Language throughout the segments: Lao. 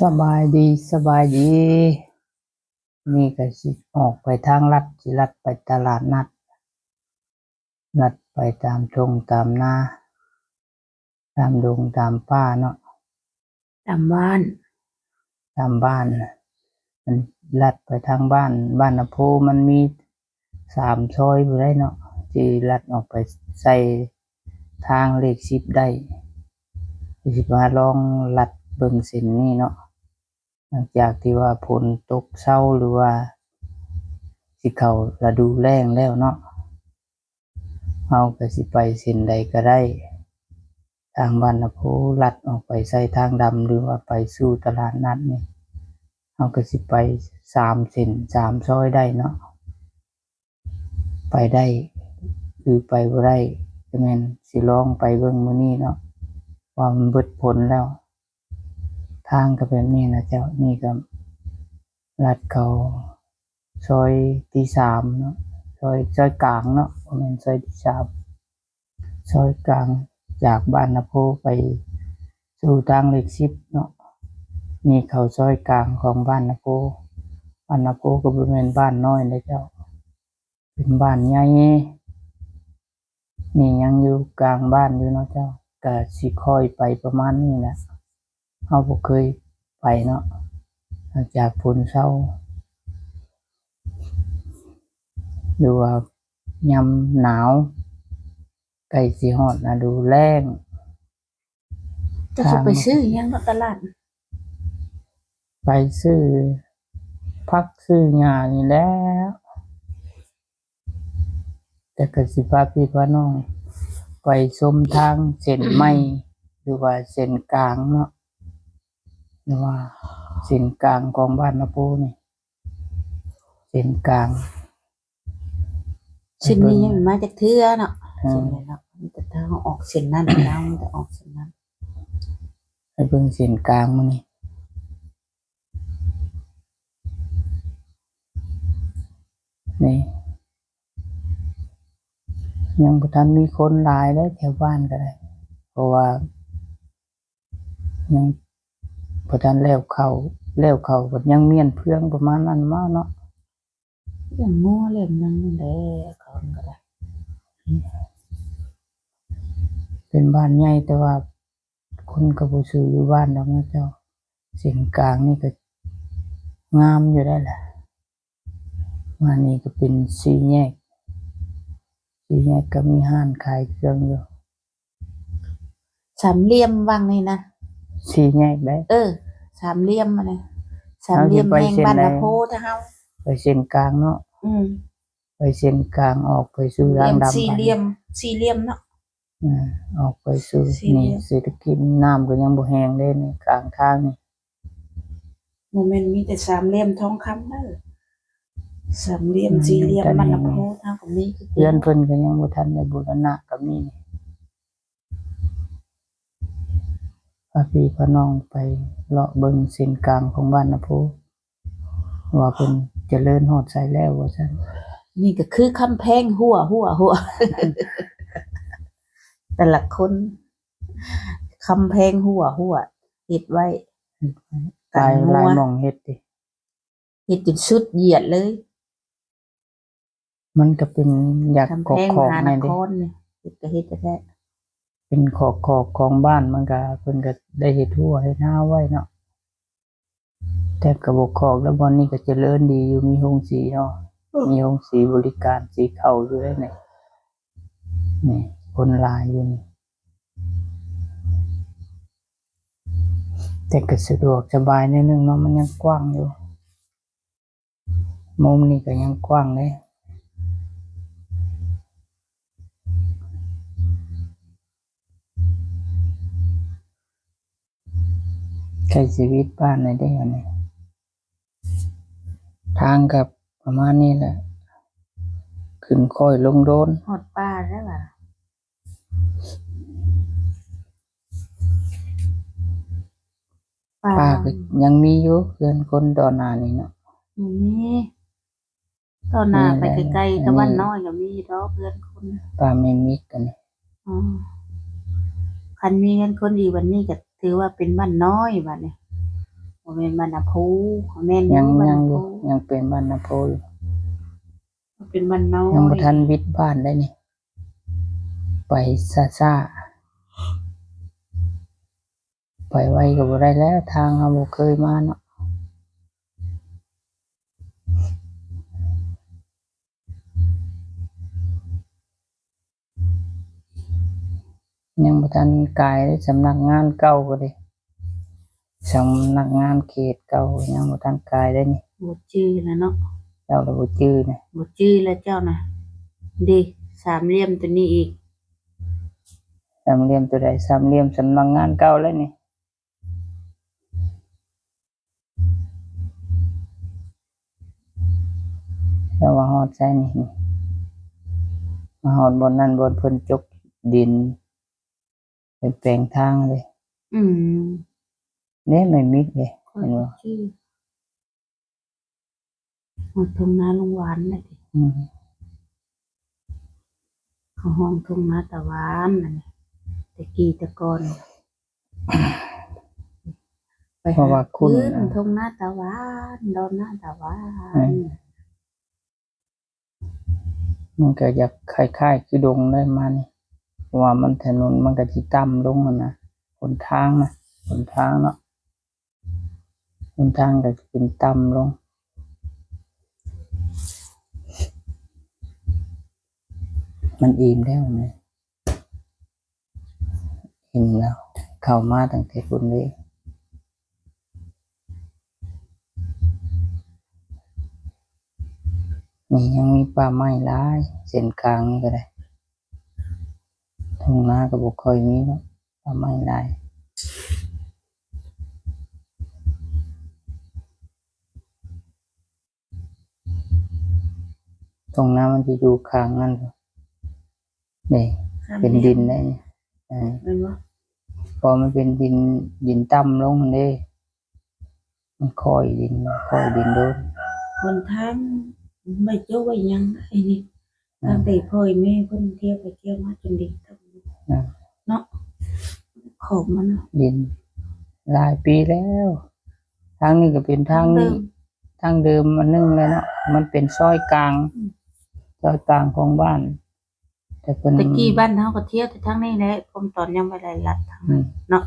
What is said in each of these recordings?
ສະບາຍດີ, ສະບາຍດີ. ນີ້ກໍຊິອອກໄປທາງລັດ, ຊິລັດໄປຕະຫຼາດນັດ, ລັດໄປຕາມທົ່ງຕາມນາ, ຕາມດົງຕາມປ່າເນາະ, ຕາມບ້ານ, ຕາມບ້ານ. ອັນລັດໄປທາງບ້ານ, ບ້ານນາໂພມັນມີ ສາມຊອຍພຸ້ນໃດເນາະ ທີ່ລັດອອກໄປໃສ່ທາງເລກສິບໄດ້. ຊິມາລອງລັດເບິ່ງເສັ້ນນີ້ເນາະ, ຫຼັງຈາກທີ່ວ່າຝົນຕົກເຊົາ ຫຼືວ່າຊິເຂົ້າລະດູແລ້ງແລ້ວເນາະ, ເຮົາກໍຊິໄປເສັ້ນໃດກໍໄດ້. ທາງບ້ານນາໂພລັດອອກໄປໃສ່ທາງດຳ ຫຼືວ່າໄປສູ່ຕະຫຼາດນັດນີ້ ເຮົາກໍຊິໄປສາມເສັ້ນ ສາມຊອຍໄດ້ເນາະ, ໄປໄດ້ ຫຼື ໄປບໍ່ໄດ້ ກໍແມ່ນຊິລອງໄປເບິ່ງມື້ນີ້ເນາະ ວ່າມັນເບິດຝົນແລ້ວ. ທາງກໍແບບນີ້ນະເຈົ້າ, ນີ້ກໍລັດເຂົ້າ ຊອຍທີສາມເນາະ, ຊອຍ ຊອຍກາງເນາະ, ບໍ່ແມ່ນຊອຍທີສາມ, ຊອຍກາງຈາກບ້ານນາໂພໄປສູ່ທາງເລກສິບເນາະ. ນີ້ເຂົ້າຊອຍກາງຂອງບ້ານນາໂພ. ບ້ານນາໂພກໍບໍ່ແມ່ນບ້ານນ້ອຍເດ້ເຈົ້າ, ເປັນບ້ານໃຫຍ່. ນີ້ຍັງຢູ່ກາງບ້ານຢູ່ເນາະເຈົ້າ, ກະຊິຄ່ອຍໄປປະມານນີ້ແຫຼະ. ເຮົາບໍ່ເຄີຍໄປເນາະ, ຫຼັງຈາກຝົນເຊົາ ຫຼືວ່າຍາມໜາວ ໃກ້ຊິຮອດລະດູແລ້ງ. ເຈົ້າຊິໄປຊື້ຫຍັງເນາະຕະຫຼາດ? ໄປຊື້ຜັກຊື້ຫຍ້ານີ້ແຫຼະ. ແຕ່ກໍຊິພາພີ່ພານ້ອງໄປຊົມທາງເສັ້ນໃໝ່ ຫຼືວ່າເສັ້ນກາງເນາະ, ຫຼືວ່າເສັ້ນກາງຂອງບ້ານນາໂພນີ້, ເສັ້ນກາງ. ເສັ້ນນີ້ຍັງມາຈັກເທື່ອເນາະ, ເສັ້ນນີ້ເນາະ, ມີແຕ່ທາງອອກເສັ້ນນັ້ນ, ມີແຕ່ອອກເສັ້ນນັ້ນ. ໄປເບິ່ງເສັ້ນກາງມື້ນີ້. ນີ້ ຍັງບໍ່ທັນມີຄົນຫຼາຍເດ້ ແຖວບ້ານກໍໄດ້, ເພາະວ່າຍັງບໍ່ທັນແລ້ວເຂົ້າ, ແລ້ວເຂົ້າກໍຍັງມ້ຽນເຟືອງປະມານນັ້ນມາເນາະ. ລ້ຽງງົວລ້ຽງຫຍັງນັ້ນແຫຼະ ເຂົາກໍໄດ້. ເປັນບ້ານໃຫຍ່ ແຕ່ວ່າຄົນກໍບໍ່ຊື່ຢູ່ບ້ານດອກເນາະເຈົ້າ. ເສັ້ນກາງນີ້ກໍງາມຢູ່ໄດ໋ລະ. ມານີ້ກໍເປັນສີ່ແຍກ, ສີ່ແຍກກໍມີຮ້ານຂາຍເຄື່ອງຢູ່. ສາມຫຼ່ຽມວັງນີ້ນະ. ສີ່ແຍກໄດ໋. ເອີ ສາມຫຼ່ຽມຫັ້ນນະ, ສາມຫຼ່ຽມແຫ່ງບ້ານນາໂພ ຖ້າເຮົາໄປເສັ້ນກາງເນາະ. ອືມ ໄປເສັ້ນກາງອອກໄປສູ່ທາງດຳ. ສີ່ຫຼ່ຽມ, ສີ່ຫຼ່ຽມເນາະ. ອືມ ອອກໄປສູ່ນີ້ ເສດຖະກິດ ນ້ຳກໍຍັງບໍ່ແຫ້ງເດ້ນີ້ ກາງທາງນີ້. ບໍ່ແມ່ນມີແຕ່ສາມຫຼ່ຽມທອງຄຳເດີ, ສາມຫຼ່ຽມ ສີ່ຫຼ່ຽມ ມັນນະໂພ ເຮົາກໍມີຄືກັນ. ເຮືອນເພິ່ນກໍຍັງບໍ່ທັນໄດ້ບູລະນະກໍມີ. ພາພີ່ພານ້ອງໄປເລາະເບິ່ງເສັ້ນກາງຂອງບ້ານນະໂພ ວ່າເພິ່ນຈະເລີນຮອດໃສແລ້ວວ່າຊັ້ນ. ນີ້ກໍຄືກຳແພງຫົວ, ຫົວ, ຫົວ ແຕ່ລະຄົນ ກຳແພງຫົວ, ຫົວ ເຮັດໄວ້ ເຮັດໄວ້ ກັນງົວ. ຫຼາຍ, ຫຼາຍໝ່ອງເຮັດຕິ. ເຮັດຈົນສຸດຢຽດເລີຍ. ມັນກໍເປັນຢາກຂອກໆແນ່ເດ້. ເຮັດກໍເຮັດແທ້ໆ. ເປັນຂອກໆຂອງບ້ານ ມັນກໍ ເພິ່ນກໍໄດ້ເຮັດຮົ້ວເຮັດຮາວໄວ້ເນາະ. ແຕ່ກໍບໍ່ຂອກແລ້ວ, ບ່ອນນີ້ກໍຈະເລີນດີຢູ່, ມີໂຮງສີເນາະ. ເອີ ມີໂຮງສີບໍລິການສີເຂົ້າຢູ່ເດ້ນີ້. ນີ້ ຄົນຫຼາຍຢູ່ນີ້. ແຕ່ກໍສະດວກສະບາຍໜ້ອຍໜຶ່ງເນາະ, ມັນຍັງກວ້າງຢູ່. ມຸມນີ້ກໍຍັງກວ້າງເດ້. ໃກ້ຊີວິດບ້ານແດ່ເດ້ອັນນີ້. ທາງກໍປະມານນີ້ແຫຼະ, ຂຶ້ນຄ່ອຍລົງໂດນ. ຮອດປ່າແລ້ວຫວາ? ປ່າ ປ່າກໍຍັງມີຢູ່, ເຮືອນຄົນຕໍ່ໜ້ານີ້ເນາະ. ມີ. ຕໍ່ໜ້າໄປໄກໆ ຕະວັນນ້ອຍກໍມີດອກເຮືອນຄົນ. ປ່າແມ່ມິກອັນນີ້. ອໍ ຄັນມີເຮືອນຄົນອີກບັດນີ້ກໍຖືວ່າເປັນບ້ານນ້ອຍບັດນີ້. ບໍ່ແມ່ນບ້ານນາໂພ. ແມ່ນ ຍັງ ຍັງຢູ່ ຍັງເປັນບ້ານນາໂພຢູ່. ເປັນບ້ານນ້ອຍ ຍັງບໍ່ທັນວິດບ້ານໄດ້ນີ້. ໄປຊ້າໆ ໄປໄວກໍບໍ່ໄດ້ແລ້ວ ທາງເຮົາບໍ່ເຄີຍມາເນາະ. ຍັງບໍ່ທັນກາຍເດ້ ສຳນັກງານເກົ່າພຸ້ນເດ້ ສຳນັກງານເຂດເກົ່າ ຍັງບໍ່ທັນກາຍເດ້ນີ້. ບໍ່ຈື່ແລ້ວເນາະ ເຈົ້າລະບໍ່ຈື່ນະ. ບໍ່ຈື່ແລ້ວເຈົ້ານະ. ເດ້ ສາມຫຼ່ຽມຕົວນີ້ອີກ. ສາມຫຼ່ຽມຕົວໃດ? ສາມຫຼ່ຽມສຳນັກງານເກົ່າແລ້ວນີ້. ແລ້ວມາຮອດໃສນີ້? ມາຮອດບ່ອນນັ້ນ ບ່ອນເພິ່ນຈົກດິນ ເປັນແປງທາງເດ້. ອືມ ເດ້ ໄມ້ມິກເດ້ ເຫັນບໍ່? ຮອດທົ່ງນາລຸງຫວານນະຕິ. ອືມ ເຂົາຮ້ອງທົ່ງນາຕາຫວານນັ້ນ ແຕ່ກີ້ແຕ່ກ່ອນ. ໄປຫາ ເພາະວ່າຄຸນ ຂຶ້ນທົ່ງນາຕາຫວານ ດອນນາຕາຫວານ. ອືມ ມັນກໍຢາກຄ້າຍໆຄືດົງໄດ໋ມານີ້ ເພາະວ່າມັນ ຖະໜົນມັນກໍຊິຕ່ຳລົງຫັ້ນນະ ຫົນທາງນະ ຫົນທາງເນາະ ຫົນທາງກໍຊິເປັນຕ່ຳລົງ. ມັນອີ່ມແລ້ວນະ. ເຫັນແລ້ວ ເຂົ້າມາຕັ້ງແຕ່ພຸ້ນເດ້. ນີ້ຍັງມີປ່າໄມ້ຫຼາຍ ເສັ້ນກາງນີ້ກໍໄດ້ ທົ່ງນາກໍບໍ່ຄ່ອຍມີເນາະ ປ່າໄມ້ຫຼາຍ. ທົ່ງນາມັນຊິຢູ່ຂ້າງນັ້ນເດ້ ເປັນດິນໄດ໋. ເອີ ແມ່ນບໍ່? ເພາະມັນເປັນດິນ ດິນຕ່ຳລົງຫັ້ນເດ້ ມັນຄ່ອຍດິນ ຄ່ອຍດິນໂດນ. ຫົນທາງໄວ້ໂຈະໄວ້ຫຍັງໄດ໋ນີ້ ອືມ ຕັ້ງແຕ່ພໍ່ແມ່ເພິ່ນທ່ຽວໄປທ່ຽວມາຈົນດິນຕ່ຳ ອືມ ເນາະ ຂອບມັນ ດິນຫຼາຍປີແລ້ວ. ທາງນີ້ກໍເປັນທາງ ທາງເດີມ ທາງເດີມອັນໜຶ່ງແຫຼະເນາະ ມັນເປັນຊອຍກາງ ອືມ ຊອຍກາງຂອງບ້ານ ແຕ່ເພິ່ນ ແຕ່ກີ້ບ້ານເຮົາກໍທ່ຽວແຕ່ທາງນີ້ແຫຼະ ພວກຕອນຍັງບໍ່ໄດ້ລັດທາງ ອືມ ເນາະ.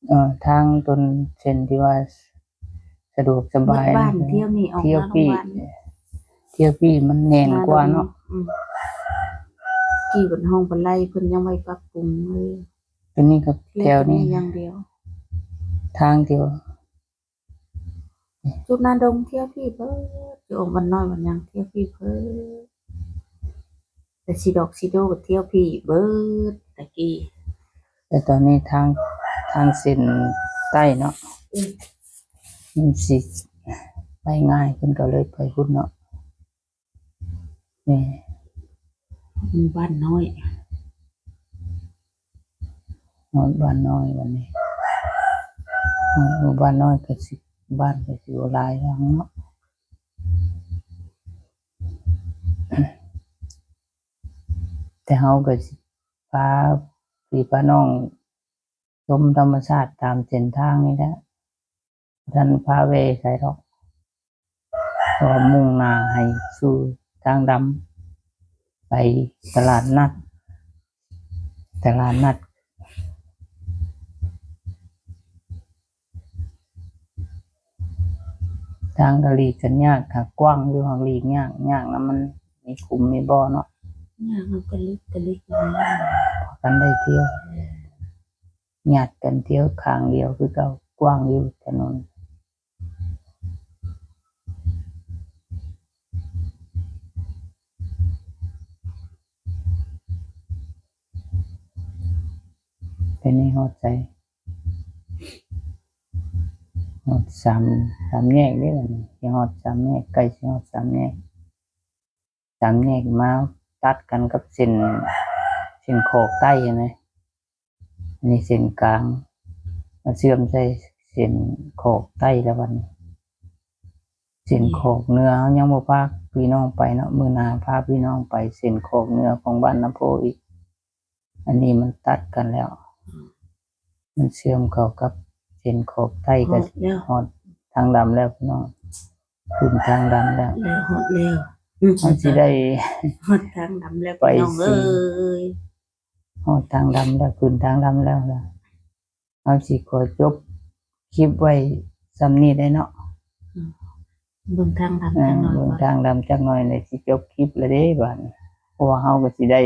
ເອີ ທາງຕົ້ນເສັ້ນທີ່ວ່າສະດວກສະບາຍ ໝົດບ້ານ ທ່ຽວນີ້ອອກ ທ່ຽວມາ ພີ່ ໂຮງບານ ທ່ຽວພີ່ມັນແໜ້ນກວ່າເນາະ. ອືມ ທີ່ເພິ່ນຫ້ອງປາໄລເພິ່ນຍັງໄວ້ປັບປຸງເລີຍ ຕົວນີ້ກໍແຖວນີ້ຢ່າງດຽວ ທາງທີ່ວ່າ ຈຸດນາດົງທ່ຽວພີ້ເບີດ ຢູ່ອົງບ້ານນ້ອຍບ້ານຫຍັງທ່ຽວພີ້ເບີດ ແຕ່ສີດອກສີໂດກໍທ່ຽວພີ້ເບີດແຕ່ກີ້. ແຕ່ຕອນນີ້ທາງ ທາງເສັ້ນໃຕ້ເນາະ ອືມ ມັນຊິໄປງ່າຍ ເພິ່ນກໍເລີຍໄປພຸ້ນເນາະ. ນີ້ ບ້ານນ້ອຍ ຮອດບ້ານນ້ອຍບັດນີ້ ຮອດໝູ່ບ້ານນ້ອຍກໍຊິ ບ້ານກໍຊິບໍ່ຫຼາຍຫຼັງເນາະ ແຕ່ເຮົາກໍຊິພາພີ່ພານ້ອງ ຊົມທຳມະຊາດຕາມເສັ້ນທາງນີ້ແຫຼະ ບໍ່ທັນພາແວ່ໃສດອກ ເພາະວ່າມຸ່ງໜ້າໃຫ້ສູ່ທາງດຳ ໄປຕະຫຼາດນັດ ຕະຫຼາດນັດ ທາງກໍຫຼີກກັນຍາກ ຫາກກວ້າງຢູ່ ຫາກຫຼີກຍາກ ຍາກນຳ ມັນມີຂຸມມີບໍ່ເນາະ ຍາກນຳ ກະລິກກະລິກ ບໍ່ທັນໄດ້ທ່ຽວ. ຍາດກັນທ່ຽວຂ້າງດຽວຄືເກົ່າ ກວ້າງຢູ່ຖະໜົນ ເປັນໃນຮອດໃສ ຮອດສາມ ສາມແຍກເດ້ ອັນນີ້ຊິຮອດສາມແຍກ ໃກ້ຊິຮອດສາມແຍກ. ສາມແຍກມາຕັດກັນກັບເສັ້ນ ເສັ້ນຂອກໃຕ້ຫັ້ນນະ ອັນນີ້ເສັ້ນກາງ ມາເຊື່ອມໃສ່ເສັ້ນຂອກໃຕ້ແລ້ວບັດນີ້ ເສັ້ນຂອກເໜືອເຮົາຍັງບໍ່ພາພີ່ນ້ອງໄປເນາະ ມື້ໜ້າພາພີ່ນ້ອງໄປເສັ້ນຂອກເໜືອຂອງບ້ານນາໂພອີກ. ອັນນີ້ມັນຕັດກັນແລ້ວ ມັນເຊື່ອມເຂົ້າກັບເສັ້ນຂອກໃຕ້ ກໍຮອດແລ້ວ ຮອດ າງດຳແລ້ວພີ່ນ້ອງ ຂຶ້ນທາງດຳແລ້ວ ແລ້ວຮອດແລ້ວ ເຮົາຊິໄດ້ຮອດທາງດຳແລ້ວ ໄປ ພີ່ນ້ອງເອີຍ ຮອດທາງດຳແລ້ວ ຂຶ້ນທາງດຳແລ້ວ ເຮົາຊິຂໍຈົບຄລິບໄວ້ສ່ຳນີ້ໄດ້ເນາະ ເບິ່ງທາງດຳຈັກໜ້ອຍ ເບິ່ງທາງດຳຈັກໜ້ອຍ ແລ້ວຊິຈົບຄລິບແລ້ວເດ້ບາດນີ້ ເພາະວ່າເຮົາກໍຊິໄດ້